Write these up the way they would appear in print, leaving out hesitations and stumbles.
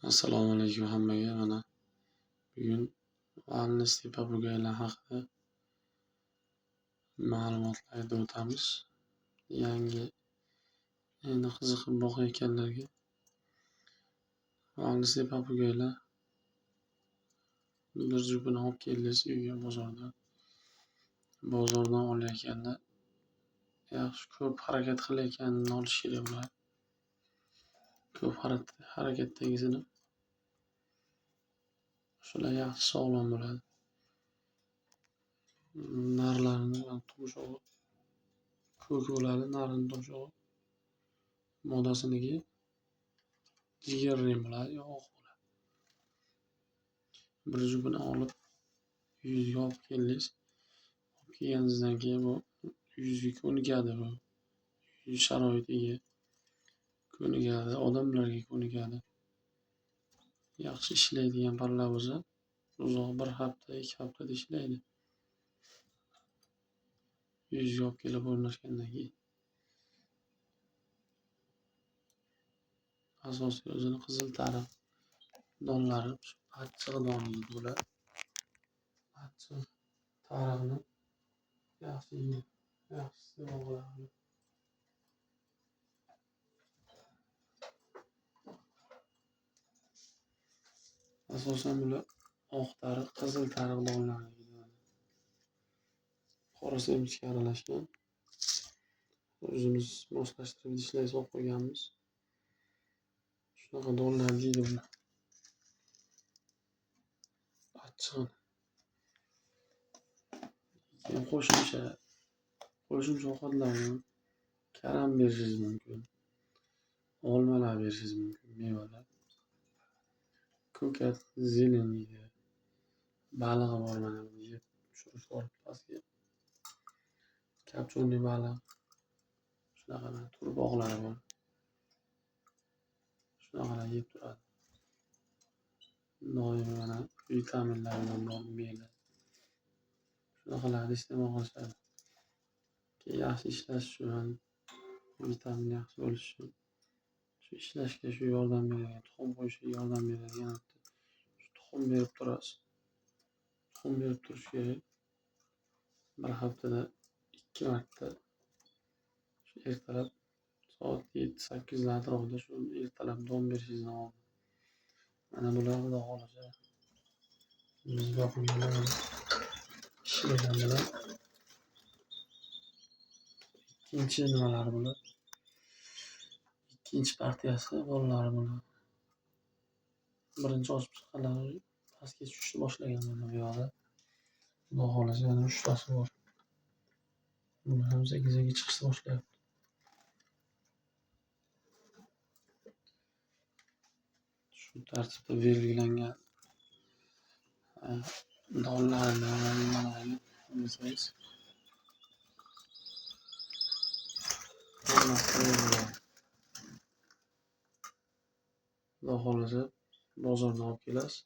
Assalomu alaykum hammaga. Mana bugun Valnesli popugaylar haqida ma'lumotlar aytib o'tamiz. Yangi endi qiziqib boqayotganlarga Valnesli popugaylar bir jupini olib keldingiz uyga bozordan. Bozordan olayotganda yaxshi ko'p harakat qilayotganini olish kerak bular. Ko'p harakatdagisini. Shular yaxshi sog'lom bo'ladi. Narlarini tumshug'i ko'k bo'ladi, narini tumshug'i. Modasiniki jigarrang bo'ladi yo oq bo'ladi. Bir jupini olib uyingizga olib keldingiz. Olib kelganingizdan keyin bu yuzga ko'nikadi bu. Uy sharoitiga ko'nikadi, odamlarga ko'nikadi. Yaxshi ishlaydigan parlar bo'lsa, uzoq bir hafta, 2 haftada ishlaydi. Uyingizga olib kelib o'rnashgandan keyin. Asosiy o'zini qizil tariq donlari, shu achchiq don deydi bular. Achchiq tariqni yaxshi yeydi, yaxshi iste'mol qiladi. Asosan bular oq tariq, qizil tariq donlari deydi. Qora semizga aralashgan. O'zimiz moslashtirib idishlarga solib qo'yganmiz. Shunaqa donlar deydi bular. Achchig'ini. Keyin qo'shimcha ovqatlarni karam berishingiz mumkin. Olmalar berishingiz mumkin, mevalar. Ko'kat, zelen deydi. Balig'i bor mana buni yeb tushirib olib pastga. Kapchonli baliq. Shunaqa turbog'lari bor. Shunaqalar yeb turadi. Doim mana vitaminlar bilan bor meli. Shunaqalarni iste'mol qilishadi. Keyin yaxshi ishlash uchun, vitamin yaxshi bo'lishi uchun, shu ishlashga shu yordam beradigan, tuxum qo'yishga yordam beradigan shu tuxum berib turasiz. Tuxum berib turish kerak. Bir haftada 2 marta shu ertalab soat 7-8 atrofida shu ertalab don berishingizni oldin. Mana bular xudo xohlasa biz popugaylar ishlagan bilan ikkinchi nimalari bular. Ikkinchi partiyasi bolalari bular. Birinchi ochib chiqqanlari pastga tushishni boshlagan mana bu yoqda. Xudo xohlasa yana 3 tasi bor. Bular ham sekin-sekin chiqishni boshlayapti. Shu tartibda belgilangan donlarni nimalarni bersangiz xudo xohlasa bozordan olib kelasiz.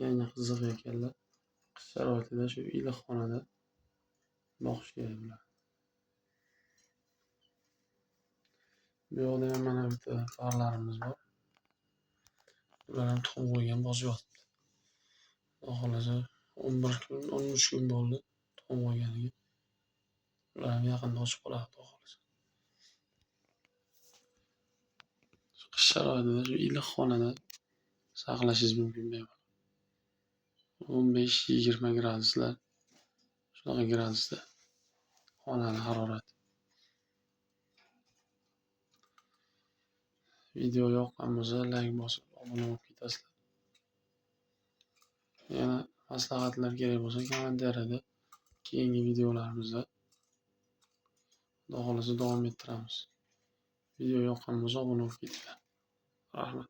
Yangi qiziqayotganlar qish sharoitida shu iliq xonada boqish kerak bular. Bu yoqda ham mana bitta parlarimiz bor. Ular ham tuxum qo'ygan, bosib yotibdi. Xudo xohlasa 11 kun, 13 kun bo'ldi tuxum qo'yganiga. Ular ham yaqinda ochib qoladi xudo xohlasa. Qish sharoitida shu iliq xonada saqlashingiz mumkin bemalol. 15-20 graduslar, shunaqa gradusda xonani harorati. Video yoqqan bo'lsa like bosib obuna bo'lib ketasizlar. Yana maslahatlar kerak bo'lsa kommentariyada keyingi videolarimizda xudo xohlasa davom ettiramiz. Video yoqqan bo'lsa obuna bo'lib ketinglar. Rahmat.